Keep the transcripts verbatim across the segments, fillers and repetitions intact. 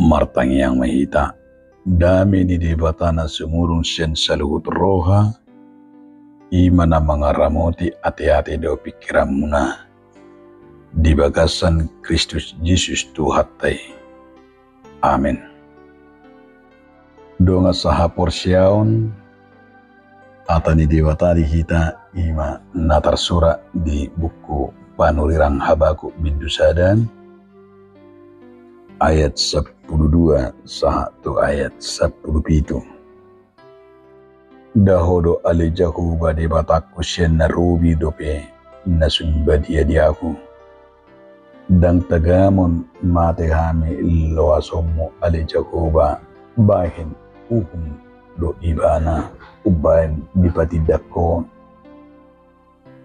Martangiang ma hita. Dame ni Debata na sumurung sian saluhut roha, i ma na mangaramoti ateate dohot pingkiranmuna di bagasan Kristus Jesus Tuhanta i. Amen. Dongan sahaporseaon, hata ni Debata di hita i ma na tarsurat di buku Panurirang Habakuk bindu sada, ayat sampulu dua sahat tu ayat sampulu pitu. Nda Ho do ale Jahowa Debatangku sian na robi dope na sun badia di ahu. Ndang tagamon mate hami loasonmu ale Jahowa, bahen uhum do ibana umbahen dipatindanghon.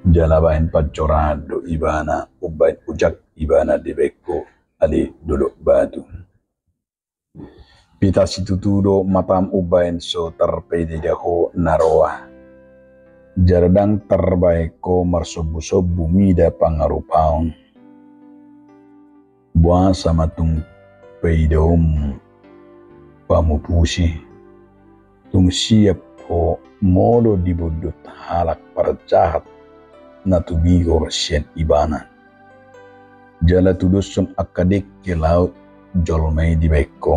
Jala bahen pansoran do ibana umbahen ujak ibana dibahen Ho ale dolok batu. Pita situtu do matam umbahen so tarpaida-ida Ho na roa. Jala ndang tarbahen Ho marsombusombu mida pangarupaon. Boasa ma tung paidaonmu pamupusi? Tung siap Ho molo dibondut halak parjahat na tubigor sian ibana. Jala tudoshon angka dengke laut jolma i dibahen Ho.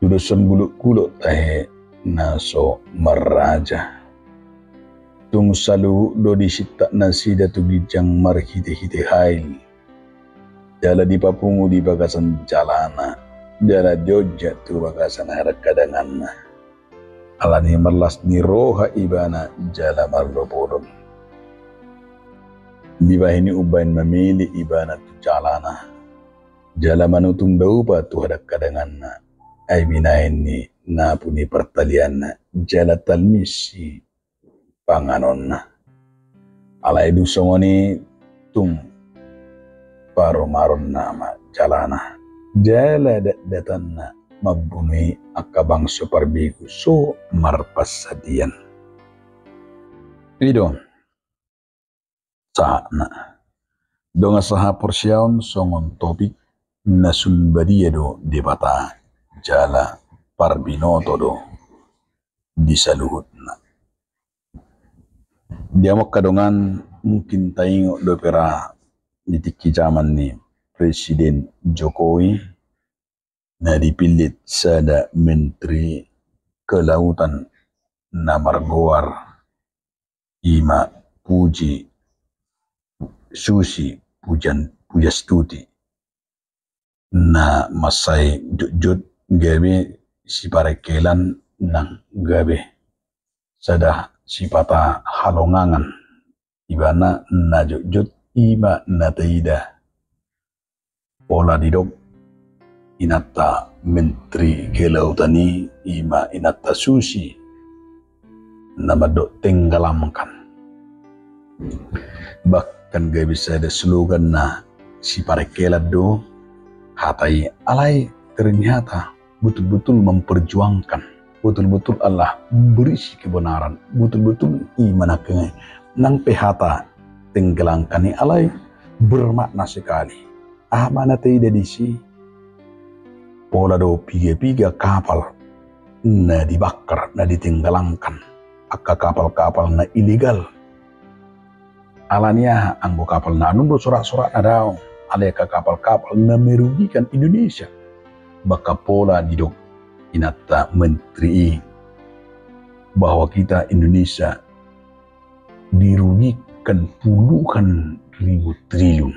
Tudoshon gulokgulok tahe na so marraja. Tung saluhut do disintak nasida tu ginjang marhitehite hail. Jala dipapungu di bagasan jalana, jala dionjak tu bagasan hadanghadanganna. Alani i marlas ni roha ibana jala marlopodon. Dibahen i umbahen mamele ibana tu jalana, jala manutung daupa tu hadanghadanganna. Ai binahen ni napu ni partalianna jala talmis i panganonna. Alai dung songon i tung parumaronna ma jalana. Jala datdatanna mambunui angka bangso parbegu so marpansadian. I do sahatna. Dongan sahaporseaon, songon topik na sun badia do Debata jala parbinoto do di saluhutna. Di hamu angka dongan, mungkin taingot dope ra di tingki jaman ni Presiden Jokowi na dipillit sada menteri kelautan na margoar i ma Puji Susi Pujan Pujastuti. Na mansai jotjot gabe siparengkelan nang gabe sada sipata halongangan. Ibana na jotjot i ma na taida pola didok inanta menteri kelautan i, i ma inanta Susi, na mandok tenggelamkan. Bahkan gabe sada slogan na siparengkelan do hata i, alai ternyata betul-betul memperjuangkan, betul-betul adalah berisi kebenaran, betul-betul i ma nangkin i. Nang pe hata tenggelamkan i alai bermakna sekali. Aha ma na taida disi? Pola do piga-piga kapal na dibakar, na ditenggelamkan, angka kapal-kapal na ilegal. Alani aha? Anggo kapal na annon do sorak-sorakna daong, alai angka kapal-kapal na merugikan Indonesia. Maka pola didok inanta menteri i bahwa kita Indonesia dirugikan puluhan ribu triliun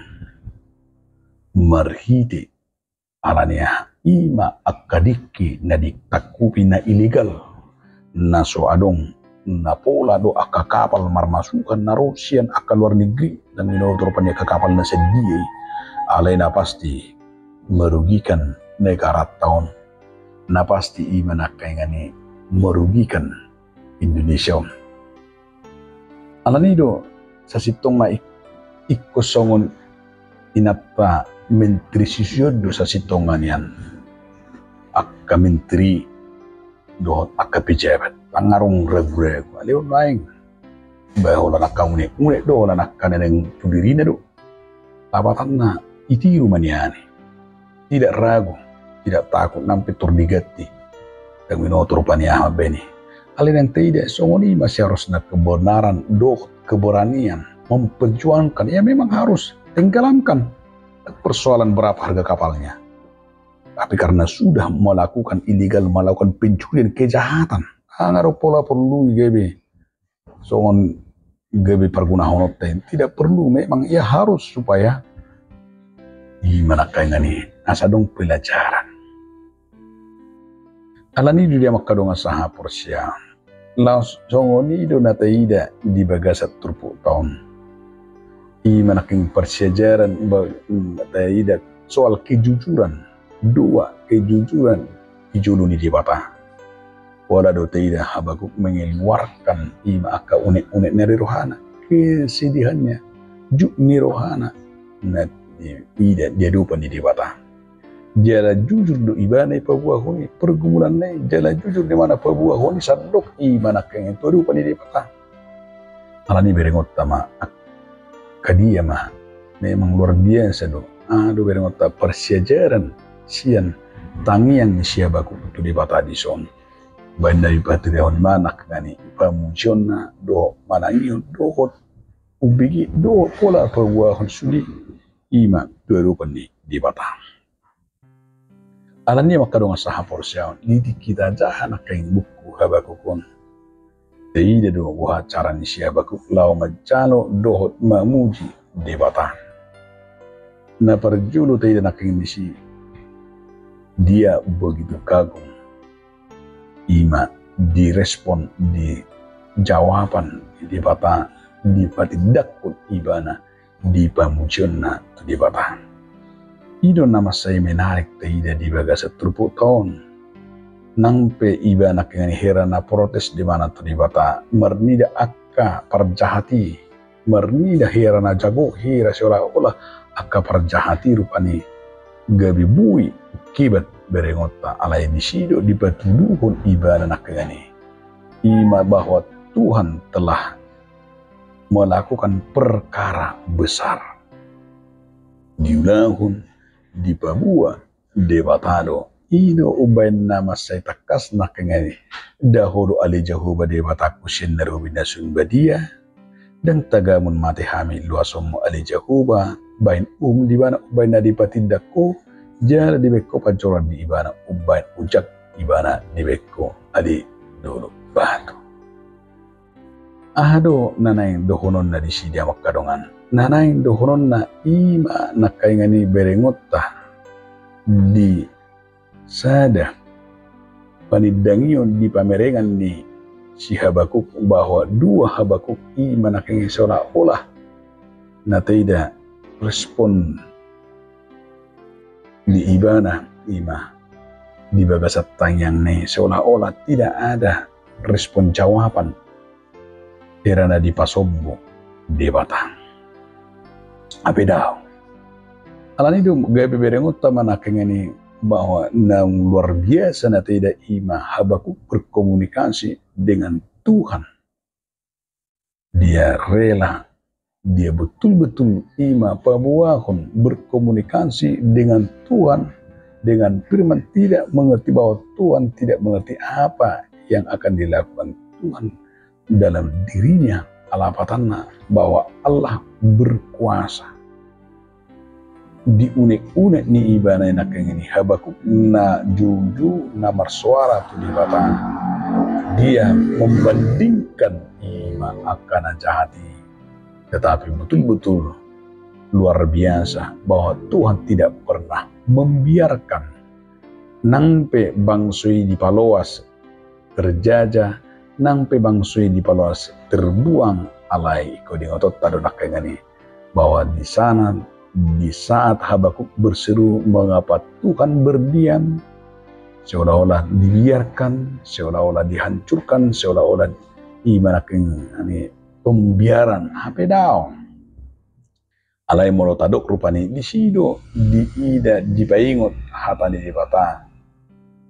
marhite. Alani aha? I ma angka dengke na ditangkupi na ilegal, na so adong, na pola do angka kapal marmasukan na ro sian angka luar negeri, nang binoto rupani angka kapal na sadia i. Alai na pasti merugikan negaranta on. Na pasti i ma nangkaningan i merugikan Indonesia on. Alani do sasintongna i, ingkon songon inanta menteri Susi on do sasintongna nian angka menteri dohot angka pejabat. Ndang adong ragu-ragu. Alai on naeng, bahen holan angka unek-unek do, holan angka na naeng tu dirina do. Lapatanna, itiru ma nian i. Tidak ragu. Tidak takut nang pe tor diganti. Dang binoto rupani aha mambaen i. Alai nang taida songon i ma seharusna kebenaran dohot keberanian memperjuangkan. Ya memang harus tenggelamkan. Persoalan berapa harga kapalnya. Tapi karena sudah melakukan illegal, melakukan pencurian, kejahatan. Nunga adong pola porlu i gabe songon gabe pargunahononta i. Tidak perlu, memang ia harus supaya i ma nangkaningan i asa adong pelajaran. Alani i do di amang hamu dongan sahaporseaon. Laos songon i do na taida di bagasan turpukta on. I ma nangkin parsiajaran ba-, na taida soal kejujuran. Dua, kejujuran di jolo ni Debata. Pola do taida Habakuk mengeluarkan i ma angka unek-unek na di rohana, kesedihannya, jut ni rohana na di, i da, di adopan ni Debata. Jala jujur do ibana i paboahon i pergumulanna i, jala jujur do ibana paboahon i sandok i ma nangkin tu adopan ni Debata. Alani i berengonta ma, angka dia ma, memang luar biasa do. Aha do berengonta parsiajaran sian tangiang ni si Habakuk tu Debata dison. Baen na dipaturehon i ma nangkin i pamujionna dohot manangihon dohot umbege dohot pola paboahon sude i ma tu adopan ni Debata. Alani i amang hamu dongan sahaporseaon, di tingki tajaha nangkin buku Habakuk on, taida do boha cara ni si Habakuk laho manjalo dohot mamuji Debata. Na parjolo taida nangkin disi, dia begitu kagum. I ma direspon, dijawaban Debata, dipatindangkon ibana di pamujionna tu Debata. I do na mansai menarik taida di bagasan turpukta on. Nang pe ibana nangkin i hera na protes do ibana tu Debata, marnida angka parjahat i, marnida hera na jago, hera seolah-olah angka parjahat i rupani gabe boi kebat berengonta, alai disi do dipatuduhon ibana nangkin i. I ma bahwa Tuhan telah melakukan perkara besar. Diulahon, dipaboa Debata do. I do umbaen na mansai tangkas nangkin i. Dao ho do ale Jahowa Debatangku sian na robi na sun badia. Ndang tagamon mate hami, loasonmu ale Jahowa, bahen uhum di ibana umbaen na dipatindang ho, jala dibahen ho panjouran di ibana umbaen ujak ibana dibahen ho ale dolok batu. Aha do na naeng dohononna disi di amang hamu dongan? Na naeng dohononna i ma nangkin i berengonta di sada panindangion di pamerengan ni si Habakuk, bahwa dua Habakuk i ma nangkin i seolah-olah na taida respon ni ibana i ma di bagasan tangiangna i seolah-olah tidak ada respon jawaban hera na dipasombu Debata. Hape dao. Alani i do gabe berengonta ma nangkin i bahwa na luar biasa na taida i ma Habakuk berkomunikasi dengan Tuhan. Dia rela, dia betul-betul i ma paboahon berkomunikasi dengan Tuhan, dengan firman, tidak mengerti bahwa Tuhan tidak mengerti apa yang akan dilakukan Tuhan dalam dirinya, lapatanna bahwa Allah berkuasa. Diunek-unek ni ibana i nangkin i, Habakuk na joujou na marsoara tu Debata. Dia membandingkan i ma angka na jahat i. Tetapi betul-betul luar biasa bahwa Tuhan tidak pernah membiarkan nang pe bangso i dipaloas terjajah, nang pe bangso i dipaloas terbuang. Alai ingkon diingotonta do nangkin i bahwa di sana, di saat Habakuk berseru, "Mengapa Tuhan berdiam?" Seolah-olah dibiarkan, seolah-olah dihancurkan, seolah-olah i ma nangkin i pembiaran, hape dao. Alai molo tadok rupani disi do diida dipaingot hata ni Debata.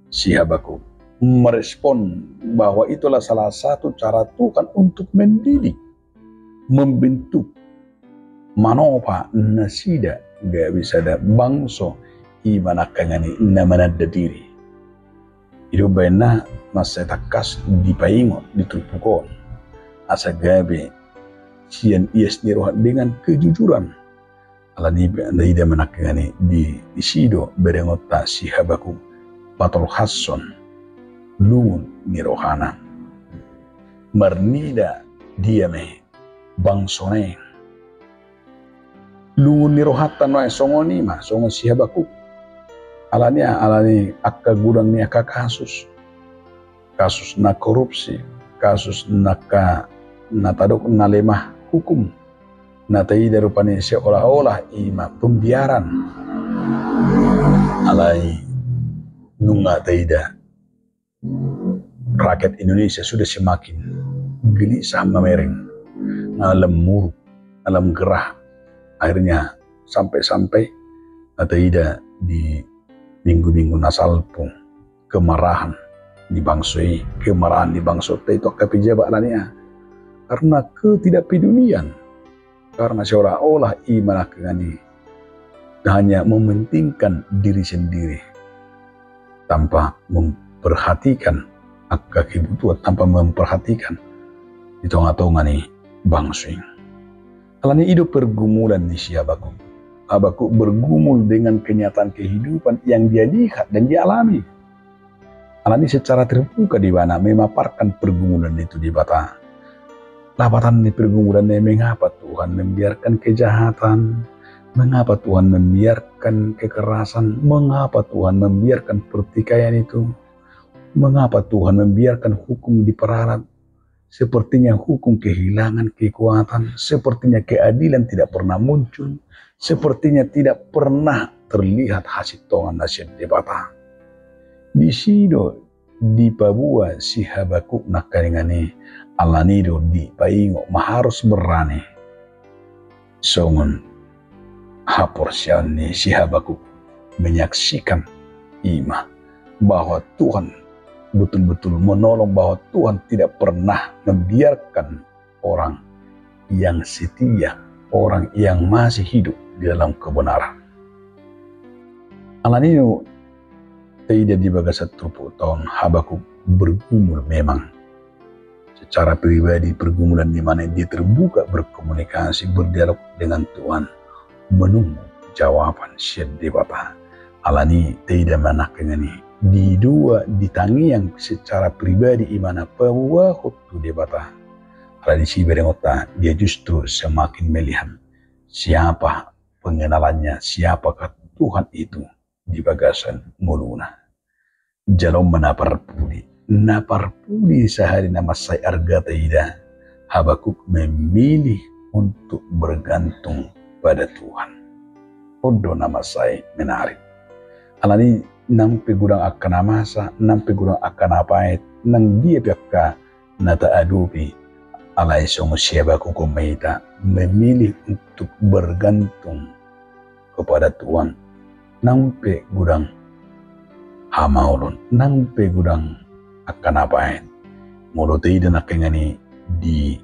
Si Habakuk merespon bahwa itulah salah satu cara Tuhan untuk mendidik, membentuk, manopa nasida gabe sada bangso i ma nangkaningan i na mananda diri. I do umbahen na mansai tangkas dipaingot di turpuk on, asa gabe sian ias ni roha dengan kejujuran. Alani i taida ma nangkaningan i di, disi do berengonta si Habakuk patolhashon lungun ni rohana. Marnida dia ma i bangsona i. Lungun ni rohanta nuaeng songon i ma, songon si Habakuk. Alani aha? Alani angka godang ni angka kasus. Kasus na korupsi, kasus na angka na tadok na lemah hukum. Na taida rupani seolah-olah i ma pembiaran. Alai nunga taida rakyat Indonesia sudah semakin gelisah mamereng, na lam muruk, na lam gerah. Akhirnya sampai-sampai na taida di minggu-minggu na salpu kemarahan ni bangso i, kemarahan ni bangsonta i tu angka pejabat. Alani aha? Karena ketidakpedulian. Karena seolah-olah i ma nangkaningan i hanya mementingkan diri sendiri tanpa memperhatikan angka kebutuhan, tanpa memperhatikan di tonga-tonga ni bangso i. Alani i do pergumulan ni si Habakuk. Habakuk bergumul dengan kenyataan kehidupan yang dia lihat dan dia alami. Alani secara terbuka do ibana memaparkan pergumulan i tu Debata. Lapatan ni pergumulan i, mengapa Tuhan membiarkan kejahatan? Mengapa Tuhan membiarkan kekerasan? Mengapa Tuhan membiarkan pertikaian itu? Mengapa Tuhan membiarkan hukum diperalat? Sepertinya hukum kehilangan kekuatan, sepertinya keadilan tidak pernah muncul, sepertinya tidak pernah terlihat hasintongan na sian Debata. Disi do dipaboa si Habakuk nangkaningan i, alani do dipaingot ma harus berani. Songon haporseaon ni si Habakuk menyaksikan i ma bahwa Tuhan betul-betul menolong, bahwa Tuhan tidak pernah membiarkan orang yang setia, orang yang masih hidup di dalam kebenaran. Alani i taida di bagasan turpukta on, Habakuk bergumul memang secara pribadi, pergumulan di mana dia terbuka berkomunikasi, berdialog dengan Tuhan, menunggu jawaban sian Debata. Alani i taida ma nangkaningan i, di dua, di tangiang secara pribadi i ma na paboahon tu Debata. Alai disi berengonta, dia justru semakin melihat siapa pengenalannya, siapakah Tuhan itu di bagasan ngoluna. Jalo ma na parpudi. Na parpudi sahali na mansai arga taida, Habakuk memilih untuk bergantung pada Tuhan. On do na mansai menarik. Alani i nang pe godang angka na masa, nang pe godang angka na paet, nang dia pe angka na taadopi, alai songon si Habakuk on ma hita memilih untuk bergantung kepada Tuhan. Nang pe godang hamaolon, nang pe godang angka na paet. Molo taida nangkaningan i di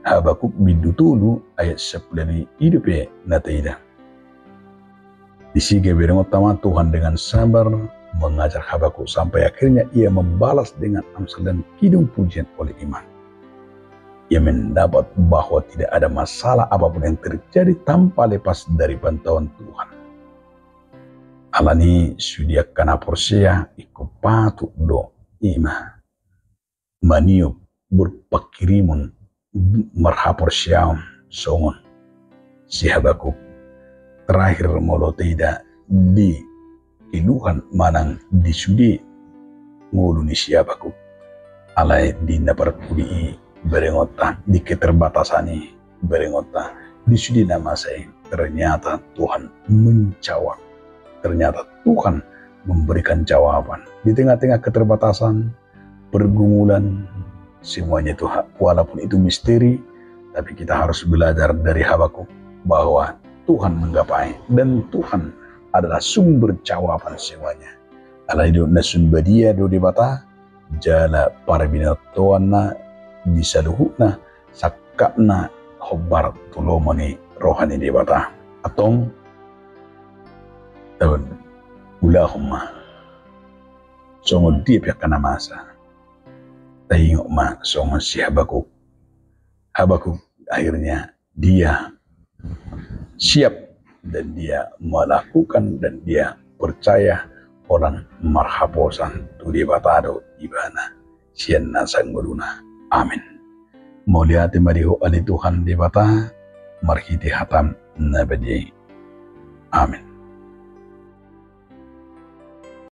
Habakuk bindu tolu ayat sampulu lima i, i dope na taida. Disi gabe berengonta ma, Tuhan dengan sabar mengajar Habakuk sampai akhirnya ia membalas dengan amsal dan kidung pujian oleh iman. Ia mendapat bahwa tidak ada masalah apapun yang terjadi tanpa lepas dari pantauan Tuhan. Alani i sude angka na porsea ingkon patut do i ma maniop, berpangkirimon marhaporseaon songon si Habakuk. Terakhir molo taida di keluhan manang di sude ngolu ni si Habakuk. Alai di na parpudi i berengonta, di keterbatasan i berengonta, di sude na masa i ternyata Tuhan menjawab. Ternyata Tuhan memberikan jawaban di tengah-tengah keterbatasan, pergumulan, semuanya itu hak, walaupun itu misteri, tapi kita harus belajar dari Habakuk bahwa Tuhan menggapai dan Tuhan adalah sumber jawaban semuanya. Alai do na sun badia do Debata, jala parbinotoanna di saluhutna, sangkapna hombar tu lomo ni roha ni Debata. Antong, taon. Ulahon ma songon dia pe angka na masa. Taingot ma songon si Habakuk. Habakuk akhirnya dia siap dan dia melakukan dan dia percaya holan marhaposan tu Debata do ibana sian nasa ngoluna. Amin. Mauliate ma di Ho ale Tuhan Debata, marhite hataM na badia i. Amin.